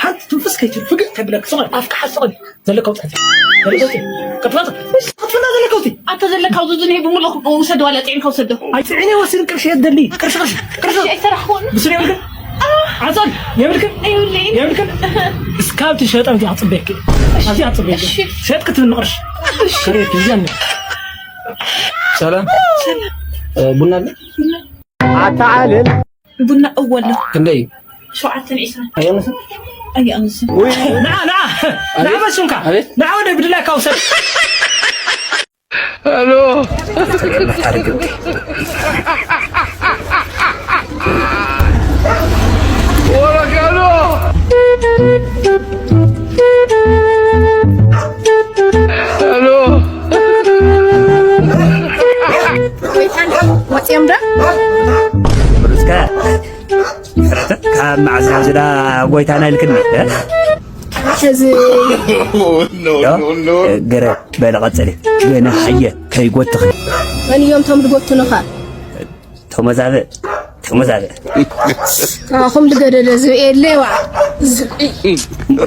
ሓንቲ ትንፍስ ከይትብል ፍግእ ከብለክ ስቕ ኢል ኣፍካ ሓዝ ስቕ ኢል ዘለካ ውፅዕቲ ዘለካ ውፅዕቲ ቀጥላቱ ቀጥላ ዘለካ ውፅቲ ኣንተ ዘለካ ውፅቲ ዝንሄ ብምሉእ ውሰድ ዋላ ጥዒንካ ውሰዶ ኣይጥዒነ ወሲን ቅርሺ የደሊ ቅርሺ ቅርሺ ቅርሺ ቅርሺ ኣይሰራሕኩን ብስር የብልክን ዓፀል የብልክን የብለይን የብልክን እስካብ ትሸጠ ኣብቲ ኣፅበየክ ኣብቲ ኣፅበየክ እሺ ሸጥ ክትብል ንቅርሽ እሺ ከሬት እዚያን ሰላም ቡና ኣለ ኣታ ዓለም ቡና እወ ኣሎ። ክንደይ እዩ? ሸውዓተን ዒስራን። ኣየንስን? ኣየንስን። ውይ፣ ንዓ፣ ንዓ፣ ንዓ ኣቤት። በል ሽምካ። ኣቤት። ንዓ ወደ ብድላይካ ውሰድ። ሄሎ። ወረቀሎ። ሄሎ። ወፂኦም ዶ? እስከ ካብ መዓዝ ናብ ዝዳ ጎይታና ኢልክኒ? እ? ሕዚ ዶ? እ፣ ገረ በለ ቀፅሊ። ገና ሓየ ከይጎትኽኒ። መን እዮም እቶም ዝጎትኑኻ? ተመዛበ ተመዛበ ካኹም ዝገደደ ዝብኢ የለ ዋ። ዝብኢ።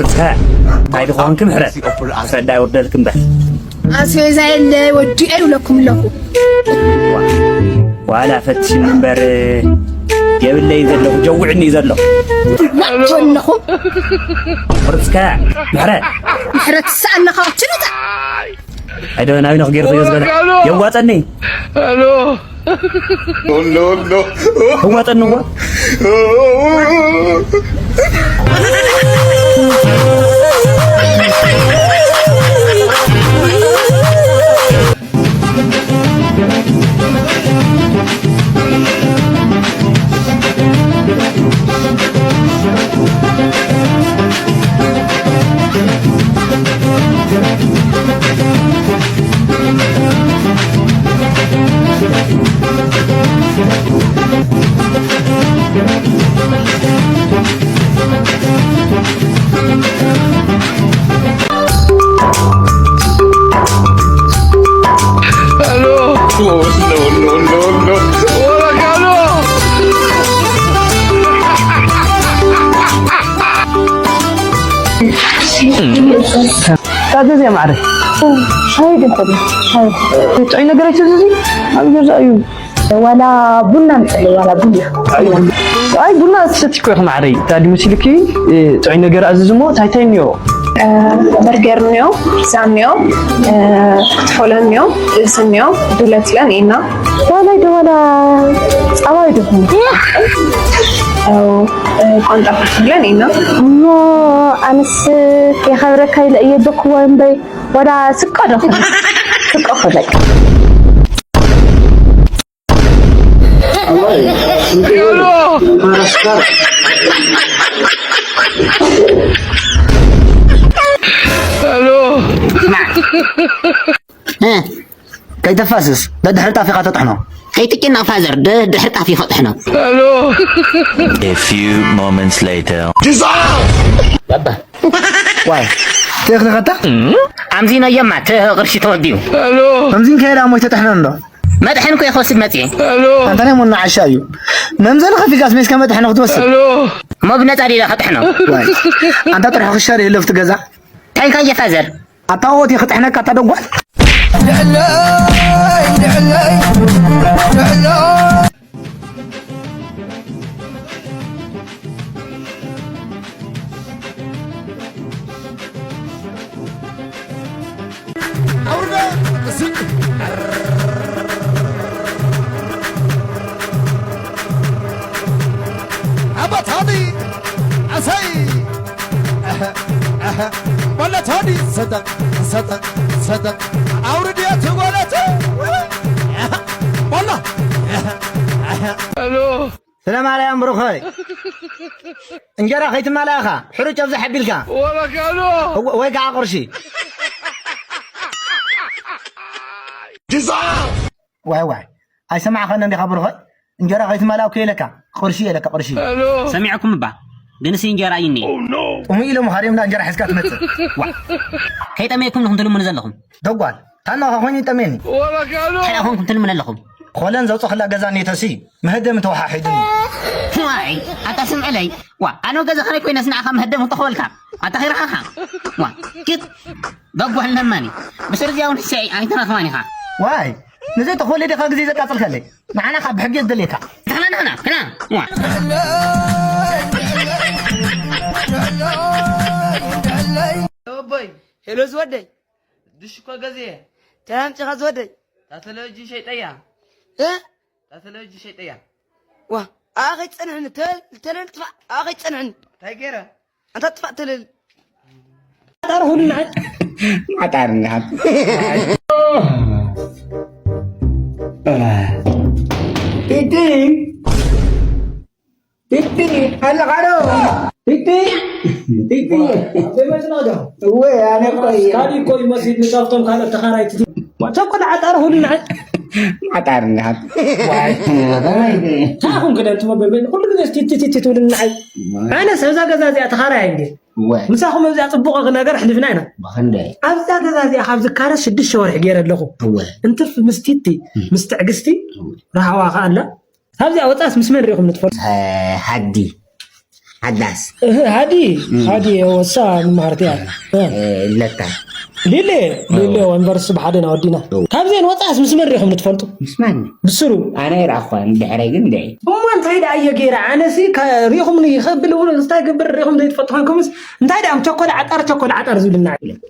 ርትካ እንታይ ድኾንክ ምሕረት ኣስረዳ ይወርደልክ እምበር ኣስቤዛ የለ ወዲኦ ይብለኩም ኣለኹ። ዋላ ፈትሽኒ እምበር የብለይ ዘለኹ ጀውዕኒ እዩ ዘሎ። ናቸው ኣለኹም። ርትካ ምሕረት ምሕረት ትሰኣነኻ ችልታ። ኣይደ ናብይ ነኽ ገይርክዮ ዝበለ የዋፀኒ። ኣዋጠንዋ። ታዘዝ እያ ማዕረ። ሻሂ ድንኮል ሻሂ ጥዑይ ነገር ኣይትእዝዙ። ኣብ ገዛ እዩ። ዋላ ቡና ምፅእ ዋላ ቡና። ኣይ ቡና ትሰቲ እኮ ኢኺ ማዕረይ። ታዲ መሲልኪ ጥዑይ ነገር ኣዝዝ እሞ ታይ ታይ እኒኦ? በርገር እኒኦ፣ ፒዛ እኒኦ፣ ክትፎ እኒኦ፣ ጥብሲ እኒኦ፣ ዱለት ለን ኢና። ዋላይ ዶ ዋላ ፃባይ ዶ? ቋንጣ ፍርፍር ለን ኢና። እሞ ኣነስ የኸብረካ ኢለ እየ በክዋ እምበይ ወዳ ስቆ ዶ ስቆ ክበል ከይተፋስስ ደድሕሪ ጣፊኻ ተጥሕኖ። ከይትጭነቕ ፋዘር፣ ደድሕሪ ጣፊኻ ጥሕኖ። A few moments later. ባባ ዋይ ትእኽልኸታ ኣምዚኖ የማ እቲ ቅርሺ ተወዲኡ ከምዚን ከየዳ ሞይ ተጥሕኖ እንዶ መጥሐን እኮ ክወስድ መፅየ ኣንታ ናይ ሞና ዓሻ እዩ መምዘኒ ከፊልካስ ሜስካ መጥሐኖ ክትወስድ እሞ ብነፃ ዲለ ከጥሕኖ ዋይ ኣንታ ጥርሑ ክሻር የለ ኣብቲ ገዛ እንታይ ኢልካ እየ ፋዘር ኣታ ኦት ክጥሕነካ ኣታ ደጓል ኣባታኒ ኣሰይ በለታኒ ሰጠ ሰጠ ሰጠ ኣውርድያ ትጓለተ በላ ስለ ማርያም ብሩኸይ እንጀራ ከይትማላእኻ ሕሩጭ ኣብዛ ሓቢልካ ወረጋሎ ወይ ከዓ ቅርሺ ዋይ ዋይ ኣይሰማዕኻን እንዲኻ ብሩኸይ እንጀራ ከይትማላእ እኮ ኢለካ ቅርሺ ኢለካ ቅርሺ ሰሚዕኩም እባ ግንሲ እንጀራ እዩ እኒኤ ጥሙይ ኢሎምኻ ድዮም እንዳ እንጀራ ሒዝካ ትመፅእ ከይጠመየኩም ንኹም ትልምኑ ዘለኹም ደጓል ታናኻ ኮይኑ ይጠሜኒ። እንታይ ደኣ ኮንኩም ትልምን ኣለኹም? ኾለን ዘውፅኽላ ገዛ ኔተሲ መህደሚ ተወሓሒዱኒ። ዋይ፣ ኣታ ስምዕለይ። ዋ፣ ኣነ ገዛ ኸራይ ኮይነስ ንዓኻ መህደሚ ክተኽበልካ። ኣታ ኺረኻኻ። ዋ፣ ኪት። በጓል ነማኒ። ብስር እዚኣ እውን ሕሰይ ኣይትረኽባን ኢኻ። ዋይ፣ ንዘይ ተኽበለ ዲኻ ግዜ ዘቃፅልከለይ? ንዓና ካብ ብሕጊ የደልየካ። ተኽላ ንኽላ፣ ክላ። ዋ። ኣቦይ፣ ሄሎ ዝወደይ። ድሽ እኮ ገዝየ። እንታይ ኣምጺኻ ዝወደይ? እታ ቴሌቪዥን ሸይጠያ። እ? እታ ቴሌቪዥን ሸይጠያ። ዋ፣ ኣኸይ ጸንሕኒ፣ ተል-፣ ተለል ጥፋእ፣ ኣኸይ ጸንሕኒ። እንታይ ገይረ? ኣንታ ጥፋእ ተለል። ኣጣር ሁሉ ንዓይ። ኣጣር ንዓይ። ቲቲ። ቲቲ፣ ኣለኻ ዶ? ቲቲ፣ ቲቲ። ከመይ ዝነቕዶ? እወ፣ ኣነ እኮ እየ። ካሊእ እኮ ይመስል፣ ንጻፍቶም ካልኦት ተኻራይቲ። ቸኮል ዓጣር ሁሉ ንዓይ። ዓጣር ንዓይ። ዋይ። ከመይ? ታኹም ክደ እንትሞ በበል፣ ኩሉ ግዜ ቲቲ፣ ቲቲ ትብሉ ንዓይ። ኣነ ሰብ እዛ ገዛ እዚኣ ተኻራይ እንዴ? እወ። ምሳኹም ኣብዚኣ ጽቡቕ ነገር ኣሕሊፍና ኢና። ብኽንደይ? ኣብዛ ገዛ እዚኣ ካብ ዝካረስ ሽዱሽተ ወርሒ ገይረ ኣለኹ። እወ። እንትርፊ ምስ ቲቲ፣ እም። ምስ ትዕግስቲ፣ እወ። ረሃዋ ከኣ ኣላ። ካብዚኣ ወጻእስ ምስ መን ርኢኹም ንትፈልጡ? እ፣ ሃዲ። ሓዳስ። እህ፣ ሃዲ፣ እም። ሃዲ፣ ወሳ መማህርቲ እያ። እ። እ፣ ለታ። ሊሌ፣ ሊሌ፣ እወ። ወንበርስ ብሓደ ኢና ወዲና። እወ። ካብዚአን ወጻእስ ምስ መን ርኢኹም ንትፈልጡ? ምስ ማን? ብስሩ። ኣነ ይረኣኹ፣ ድሕረይ ግን ደይ። እሞ እንታይ ደኣ እየ ገይረ? ኣነሲ ከ-፣ ርኢኹምኒ ይኸብል እውን እንታይ ገብር ርኢኹም ዘይትፈልጡ ኮይንኩምስ እንታይ ደኣ ቸኮል ዓጣር፣ ቸኮል ዓጣር ዝብልና?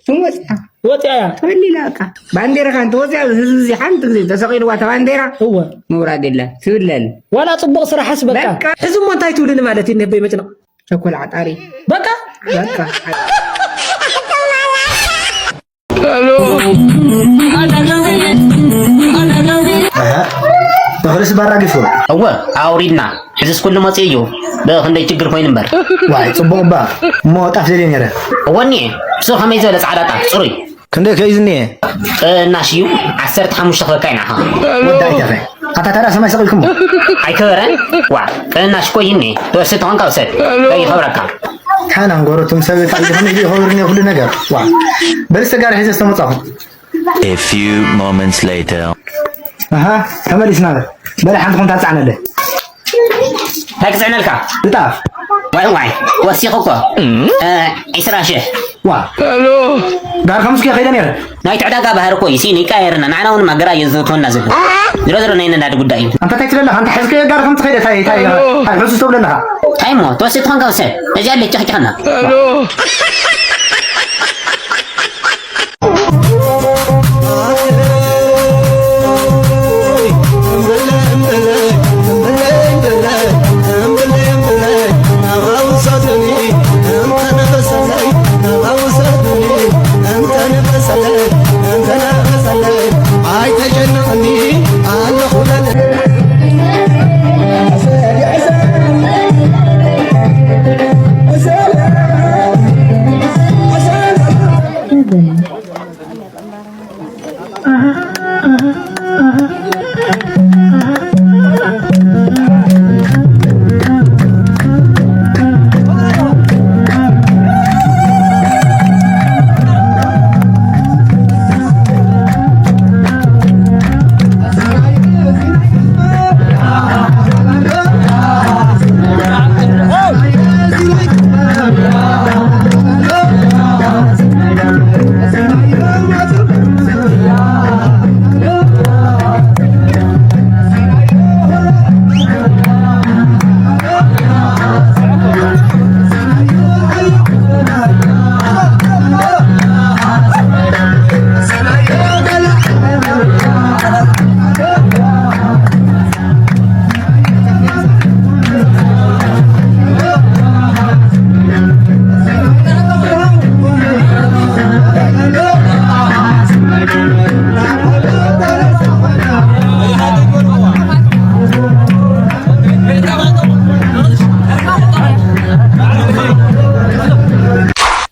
ስም ወጽኣ። ወጽኣ እያ። ተበሊላ በቃ። ባንዴራኻ እንተ ወጽኣ፣ ህዝቢ እዚ ሓንቲ ግዜ ተሰቒልዋ እታ ባንዴራ፣ እወ። ምውራድ የለን። ትብለል። ዋላ ጽቡቕ ስራሕስ በቃ። በቃ። ሕዚ እሞ እንታይ ትብልኒ ማለት እዩ፣ ነቦይ መጭነቕ? ቸኮል ዓጣሪ። በቃ። በቃ። ኣሃ። ተኽልስ ባራጊፎ። እወ፣ ኣውሪድና። ሕዝስ ኩሉ መጺኡ እዩ። ብኽንደይ ችግር ኮይኑ እምበር። ዋይ፣ ጽቡቕ እባ። እሞ ጣፍ ደልየ ነይረ። እወ፣ እኒኤ። እሱ ከመይ ዝበለ ጻዕዳ ጣፍ፣ ጽሩይ። ክንደይ ከ እዩ ዝኒኤ? ቅናሽ እዩ፣ ዓሰርተ ሓሙሽተ ክበካ ኢና። ወዲ ኣይተኸ። ኣታ ታራ ሰማይ ሰቒልኩሞ? ኣይከበረን? ዋ፣ ቅናሽ እኮ እዩ እኒኤ። ትወስድ ተኾንካ ውሰድ። ከይኸብረካ። ሓና ንጎረቱም ሰብ ካብ ዝኾነ ይኸብርኒ ኩሉ ነገር። ዋ። በልስ ተጋሪ ሒዘ ዝተመጻኹ። A few moments later. ኣሃ፣ ተመሊስና። በለ ሓንቲ ኾንታ ጻዕነለ። እንታይ ክጽዕነልካ? ብጣፍ። ዋይ፣ ዋይ፣ ወሲኹ እኮ። እ፣ ዒስራ ሽሕ። ዋ። ጋር ከምስኪ ከይደ ነይረ። ናይቲ ዕዳጋ ባህሪ እኮ እዩ፣ ሲኒ ይቀያየርና። ንዓና እውን ማገራ እዩ ዘእትወና ዘሎ። ዝሮ ዝሮ ናይ ነዳዲ ጉዳይ እዩ። ኣንታ እንታይ ትብል ኣለኻ? ኣንታ ሕዝኪ ጋር ከም ትኸይደ ታይ፣ ታይ፣ ኣይ፣ ሕሱስ ትብል ኣለኻ? እንታይ እሞ? ትወስድ ትኾንካ ውሰድ። እዚኣ ኣለች፣ ጨኽጭኸና።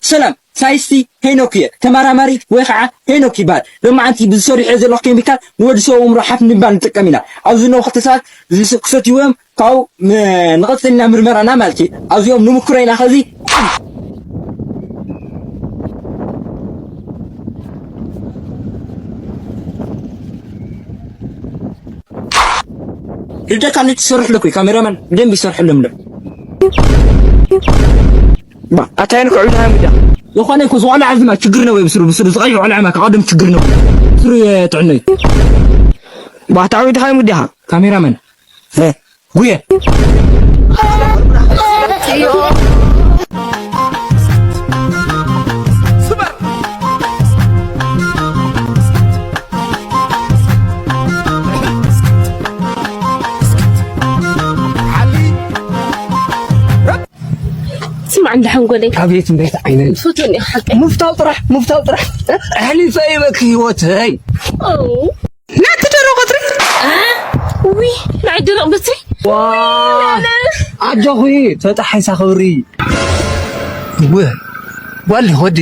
ሰላም፣ ሳይንቲስት ሄኖክ እየ። ተመራማሪ ወይ ከዓ ሄኖክ ይበሃል። ሎማዓንቲ ብዝሰሪሖ ዘለኹ ኬሚካል ንወዲ ሰብ ኣእምሮ ሓፍ ንምባል ንጥቀም ኢና። ኣብዚ ዝነበሩ ክልተ ሰባት ዝስ-፣ ክሰትይዎ እዮም። ካብኡ ም-፣ ንቐጽል ኢና ምርመራና ማለት እዩ። ኣብዚኦም ንምኩሮ ኢና። ኸዚ ልደካ ልጅ ትሰርሕ ለኩ ካሜራማን ደንብ ይሰርሕ ለም ለም። ባ ኣታይን ከዑ ዳሃም ዳ ዝኾነ እኮ ዝቆልዓ ዝማ ችግር ነው ብስሩ ብስሩ ዝቀይ ቆልዓ ማ ከቀደም ችግር ነው። ስሩ የጥዕነይ። ባ ታዊ ዳሃም ዳ ካሜራማን ጉየ። ስማዕ እንዳ ሓንጎለይ። ኣቤት እንዴት ዓይነት ፍቱን ኢኻ ሓቀይ። ምፍታው ጥራሕ ምፍታው ጥራሕ። ኣህሊ ፈይበክ ህይወተይ። ኦ። ናቲ ደረቕ በትሪ። ዊ ናይ ደረቕ በትሪ። ዋ። ኣጆኺ ተጣሒሳ ክብሪ። ው ጓል ወዲ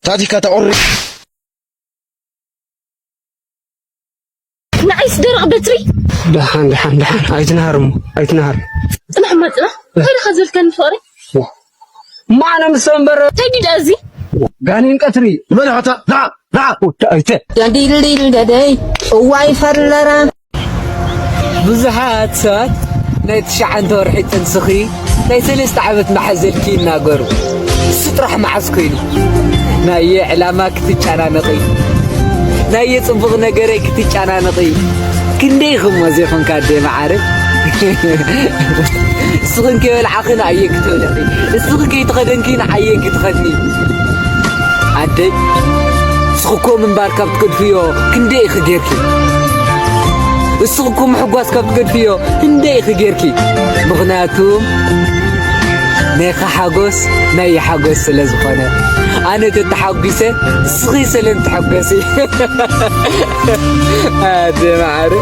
ታቲካ ተቆሪ። ንዓይስ ደረቕ በትሪ። ደሓን ደሓን ደሓን ኣይትንሃር እሞ ኣይትንሃር። ጽናሕ እማ ጽናሕ። እንታይ ኢኻ ዘልካኒ ፍቕሪ? ማዕነ ምስ ሰንበረ። እንታይ ድዩ ደኣ እዚ? ጋኔን ቀትሪ። ንበል ሓታ ንዓ ንዓ። ወዲ ኣይተ። ዳንዲልዲል ደደይ እዋይ ፈለራ። ብዙሓት ሰባት ናይ ትሽዓንተ ወርሒ ጥንስኺ ናይ ሰለስተ ዓመት ማሕዘልኪ ይናገሩ። እሱ ጥራሕ መዓስ ኮይኑ? ናየ ዕላማ ክትጨናነቒ፣ ናየ ጽቡቕ ነገረይ ክትጨናነቒ። ክንደይ ኢኹሞ ዘይኮንካ ኣደ መዓረ? እስኽን ከይበልዓኺ ንኣየ ክትበልዒ፣ እስኽን ከይትኸደንኪ ንዓየ ክትኸድኒ። ኣደይ፣ እስኺ እኮ ምንባር ካብ ትገድፍዮ ክንደይ ኢኺ ጌርኪ? እስኺ እኮ ምሕጓስ ካብ ትገድፍዮ ክንደይ ኢኺ ጌርኪ? ምኽንያቱ ናይኻ ሓጎስ ናየ ሓጎስ ስለ ዝኾነ፣ ኣነ ተተሓጒሰ እስኺ ስለ ትሕጎሲ። ኣደ መዓረ፣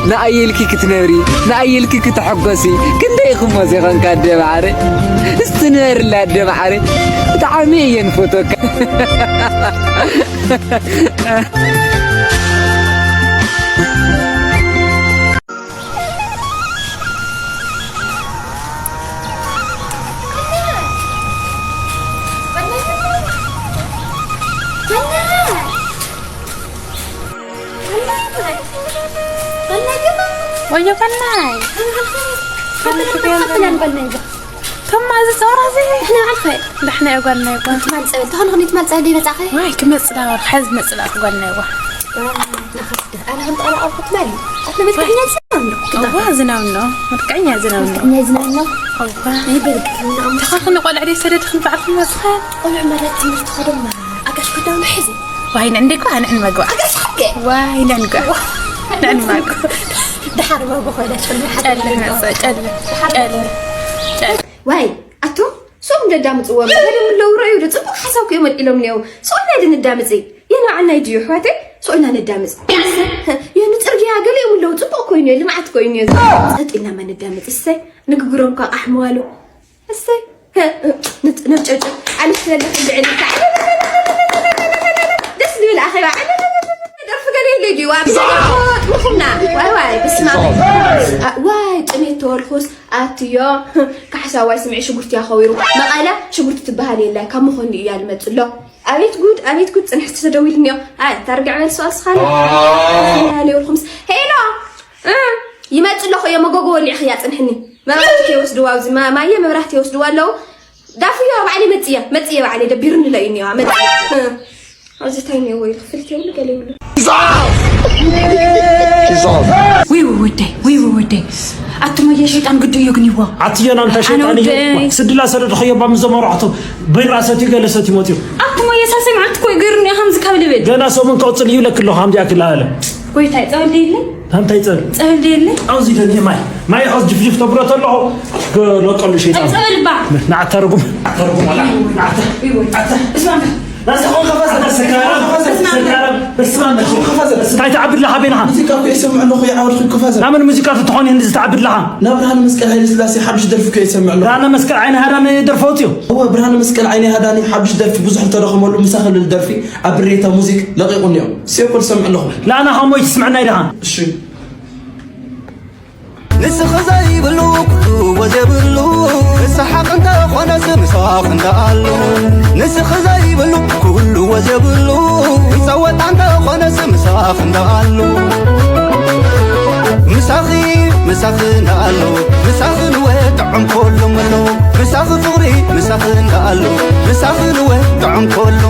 ንኣየ ኢልኪ ክትነብሪ፣ ንኣየ ኢልኪ ክትሕጎሲ ክንደይ ኢኺሞ ዘይኮንካ ኣደ መዓረ? እስቲ ንበርላ ኣደ መዓረ፣ ብጣዕሚ እየ ንፈትወካ። ወዮ ቀናይ። ከማዚ ጸወራ እዚ። ንሕና ዓርፈ። ንሕና ጓልና ይጓ። ትማል ጸበል፣ ተኾነ ኹን ትማል ጸበል ዘይመጻኸ? ዋይ፣ ክመጽእ ዳ ወርሒ፣ ሓዚ መጽእ ዳ ጓልና ይጓ። ዋይ፣ ናኸስ ዳ። ኣነ ከም ጠላ ኣብ ክትማል። ኣነ መልክዕኛ ዝናብ ነው። እዋ፣ ዝናብ ነው። መልክዕኛ ዝናብ ነው። መልክዕኛ ዝናብ ነው። እዋ። ይበልክ ነው። ተኻኽኒ ቆልዕ ደይ ሰደድኽን ባዕልኽን መጽኻ? ቆልዕ ማለት ትምህርቲ ኸደማ። ኣጋሽ ክዳውንቲ ሕዚ። ዋይ፣ ንዕንደይ እኮ፣ ንዕን መግባ። ኣጋሽ ሓቂ። ዋይ፣ ንዕን ጓ። ንዕን መግባ። ደሓር መግባ ኮይና ጨልሚ ሓቂ ጨልሚ መግባ። መጸ፣ ጨልሚ። ደሓር ጨልሚ። መግባ። ጨልሚ። ዋይ፣ ኣቶ፣ ሶም ደዳምጽዎም። ገለ ምለው ረዩ ዶ ጽቡቕ ሓሳብ እዮም ወዲሎም ነየው። ሶም ናይ ድንዳምጽ። የና ዓናይ ድዩ ኣሕዋተይ? ሶም ኢና ነዳምጽ። የን ጽርግያ ገለ እዮም ምለው ጽቡቕ ኮይኑ፣ ልምዓት ኮይኑ። ጸጥ ኢልና መ ነዳምጽ። እሰይ፣ ንግግሮም እኳ ቃሕ ምባሉ። እሰይ፣ ንጽ-፣ ነጨጨ፣ ኣንስቲ ዘለኽን ብዕልልታ። ደስ ዝብል ኣኼባ። ደርፊ ገለ የለ ድዩ? ኣብ ዘለ ጥሙኹና። ዋይ፣ ዋይ፣ በስመ ኣብ። ዋይ፣ ጥሜት ተወልኩስ፣ ኣትዮ። ካሕሳ፣ ዋይ፣ ስምዒ፣ ሽጉርቲ እያ ኸዊሩ። መቐለ ሽጉርቲ ትበሃል የለ፣ ካብ መኾኒ እያ ልመጽእ ኣሎ። ኣቤት ጉድ፣ ኣቤት ጉድ፣ ጽንሕቲ ተደዊሉ እኒኦ። ኣይ፣ ታርግዕ መልሶ ኣስኻኒ። ኣስኻኒ ያለ ይብልኩምስ። ሄሎ፣ እ፣ ይመጽእ ኣለኹ እየ፣ መጎጎ ወሊዕኽያ ጽንሕኒ። መብራህቲ ከይወስድዋ ኣብዚ፣ ማ-፣ ማየ መብራህቲ ይወስድዋ ኣለዉ። ዳፍዮ ባዕለይ መጽየ፣ መጽየ ባዕለይ ደቢሩኒ ኢለ እዩ እኒኦ፣ መጽየ። እ፣ ኣብዚ እንታይ እኒኦ ወይ ክፍልት የብሉ ገለ ይብሉ። ወይ ወደይ፣ ወይ ወደይ። ኣቱም ኣየ ሸይጣን ግዱ እዩ ግኒዎ። ኣትየና እንታይ ኣነ ሸይጣን እዩ? ወደይ። ስድላ ሰደድኸዮ ባም ዘመራሕቱ በይራ ሰትዩ ገለ ሰትዩ መፅዩ። ኣቱም ኣየ ሳልሰይ መዓልቲ እኮ እዩ ገይሩኒ ከምዚ ካብ ልብል። ገና ሰሙን ክቕፅል እዩ ለክሎ ከምዚ ያክል ኣለ። ጎይታይ፣ ጸበል ደይለ? እንታይ ጸበል? ጸበል ደይለ? ኣብዚ ደልየ ማይ። ማይ ኸስ ጅፍጅፍ ተብሎ ተለኹ፣ ገለቀሉ ሸይጣን። ጸበል ባ። ንዓት ተርጉም። ተርጉም ኣላ። ንዓት። ይወይ። ኣታ። እስማም። ናዚ ኾን ከፋዘ። ኣታ ሰካራም። እስማም። ሰካራም። እስማም። እንታይ ትዓብድ ኣለኻ ቤንኻ? ሙዚቃ እኮ ይሰምዕ ኣለኹ፣ ይዓወድኩ ከፋዘ። ናመን ሙዚቃ ትኾን እንዲ ትዓብድ ኣለኻ? ናብ ብርሃነ መስቀል ሃይለ ስላሴ ሓድሽ ደርፊ እኮ ይሰምዕ ኣለኹ። ብርሃነ መስቀል ዓይኒ ሃዳን ደርፈውት እዩ። እወ፣ ብርሃነ መስቀል ዓይኒ ሃዳኒ ሓድሽ ደርፊ ብዙሕ ተደኸመሉ፣ ምሳኸ ልል ደርፊ ኣብ ብሬታ ሙዚክ ለቂቑ እኒኦ። ሲኦል ሰምዕ ኣለኹ። ላና ኸሞይ ትስምዕና ኢኻ። እሺ። ንስኺ ዘይብሉ ኩሉ ወዘብሉ፣ ክሰሓቕ እንተኾነስ ምሳኽ እንዳኣሉ። ንስኺ ዘይብሉ ኩሉ ወዘብሉ፣ ይጸወት እንተኾነስ ምሳኽ እንዳኣሉ። ምሳኺ ምሳኺ እንዳኣሎ ምሳኺ ንወ ጥዑም ኮሎም ኣሎ። ምሳኺ ፍቕሪ ምሳኺ እንዳኣሎ ምሳኺ ንወ ጥዑም ኮሎ